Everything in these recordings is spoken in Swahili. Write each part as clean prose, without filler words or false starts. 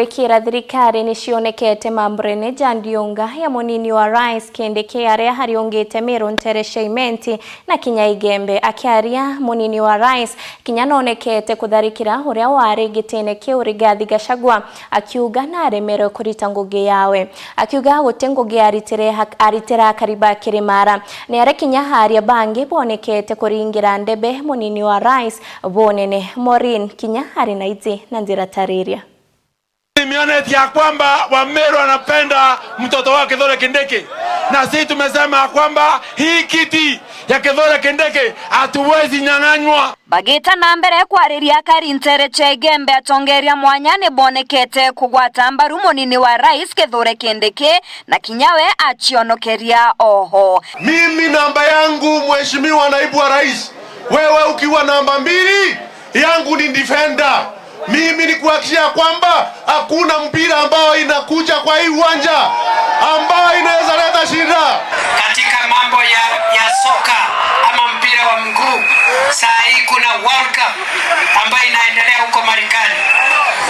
Gwikira thirikari nicionekete mambura-ini ja ndiunga ya munini wa rais Kindiki aria hariungite Meru Ntere Imenti na kinya Igembe. Akiaria munini wa rais kinya nonekete kutharikira uria wari gitine kiu Rigathi Gachagua, akiuga na aremerwe kurita ngugi yawe, akiuga guti ngugi aritire aritira kariba kirimara ni aria kinya haria bangi bonekete kuringira ndebe munini wa rais bonene. Maureen kinya ari na itzi na njira tariria. Nimeona ya kwamba Wameru wanapenda mtoto wao Kithure Kindiki, na sisi tumesema ya kwamba hii kiti ya Kithure Kindiki hatuwezi nyang'anywa. Bagita na mbere kwariria Karintere Chaigembe atongeria mwanya ni bonekete kugwata mbaru munini wa rais Kithure Kindiki na kinyawe achionokeria oho. Mimi namba yangu, mheshimiwa naibu wa rais, wewe ukiwa namba 2, yangu ni defender. Mimi ni kuhakikisha kwamba hakuna mpira ambao inakuja kwa hii uwanja ambao inaweza leta shida. Katika mambo ya soka ama mpira wa mguu, saa hii kuna World Cup ambayo inaendelea huko Marekani.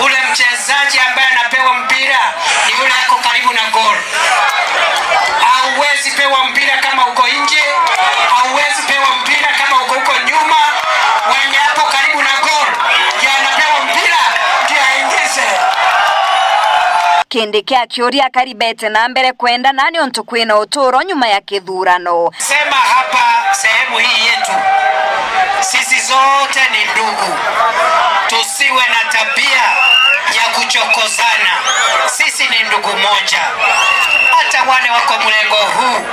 Ule mchezaji ambaye anapewa mpira ni yule ako karibu na goal. Hauwezi pewa mpira kama uko nje, hauwezi pewa mpira kama uko huko nyuma. Mwenye hapo karibu na goal ndiye anapewa mpira ndiye aingize. Kindiki akiuria karibete na mbere kwenda nani untu kwina uturo nyuma ya kithurano. Sema hapa sehemu hii yetu sisi zote ni ndugu, tusiwe na tabia ya kuchokozana. Sisi ni ndugu moja, hata wale wako mlengo huu,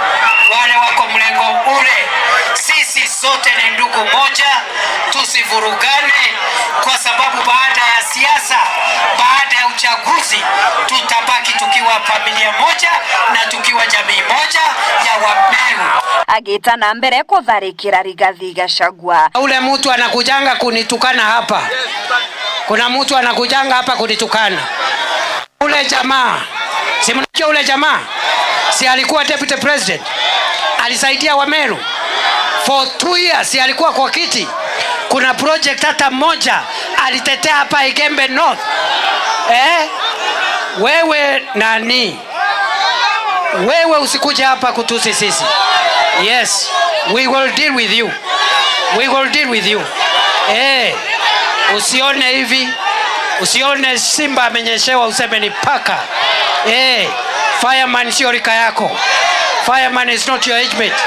wale wako mlengo ule, sisi sote ni ndugu moja, tusivurugane, kwa sababu baada ya siasa, baada ya uchaguzi, tutabaki tukiwa familia moja na tukiwa jamii moja ya Wameru. Agita na mbere kutharikira Rigathi Gachagua. Ule mtu anakujanga kunitukana hapa, kuna mtu anakujanga hapa kunitukana. Ule jamaa, si mnajua ule jamaa, si alikuwa deputy president, alisaidia Wameru for 2 years, si alikuwa kwa kiti? Kuna project hata moja alitetea hapa Igembe North? Eh? Wewe nani? Wewe usikuje hapa kutusi sisi. Yes, we will deal with you. We will deal with you. Eh, usione hivi, usione simba amenyeshewa useme ni paka. Eh, fireman sio rika yako. Fireman is not your age mate.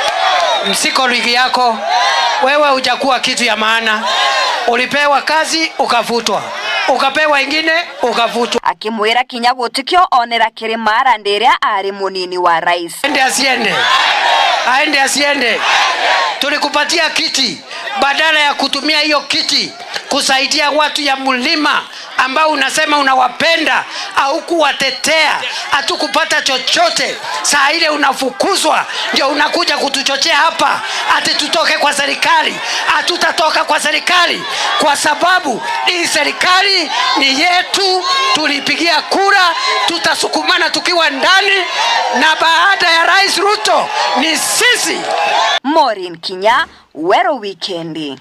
Msiko ligi yako. Wewe hujakuwa kitu ya maana. Ulipewa kazi ukafutwa, ukapewa ingine ukafutwa. Akimwira kinya gutikio onera kirimara ndiria ari munini wa rais. Aende asiende? Aende asiende? Tulikupatia kiti, badala ya kutumia hiyo kiti kusaidia watu ya mlima ambao unasema unawapenda, au kuwatetea, hatukupata chochote. Saa ile unafukuzwa, ndio unakuja kutuchochea hapa ati tutoke kwa serikali. Hatutatoka kwa serikali kwa sababu hii serikali ni yetu, tulipigia kura, tutasukumana tukiwa ndani, na baada ya Rais Ruto ni sisi. Maureen Kinya, Weru Wikendi.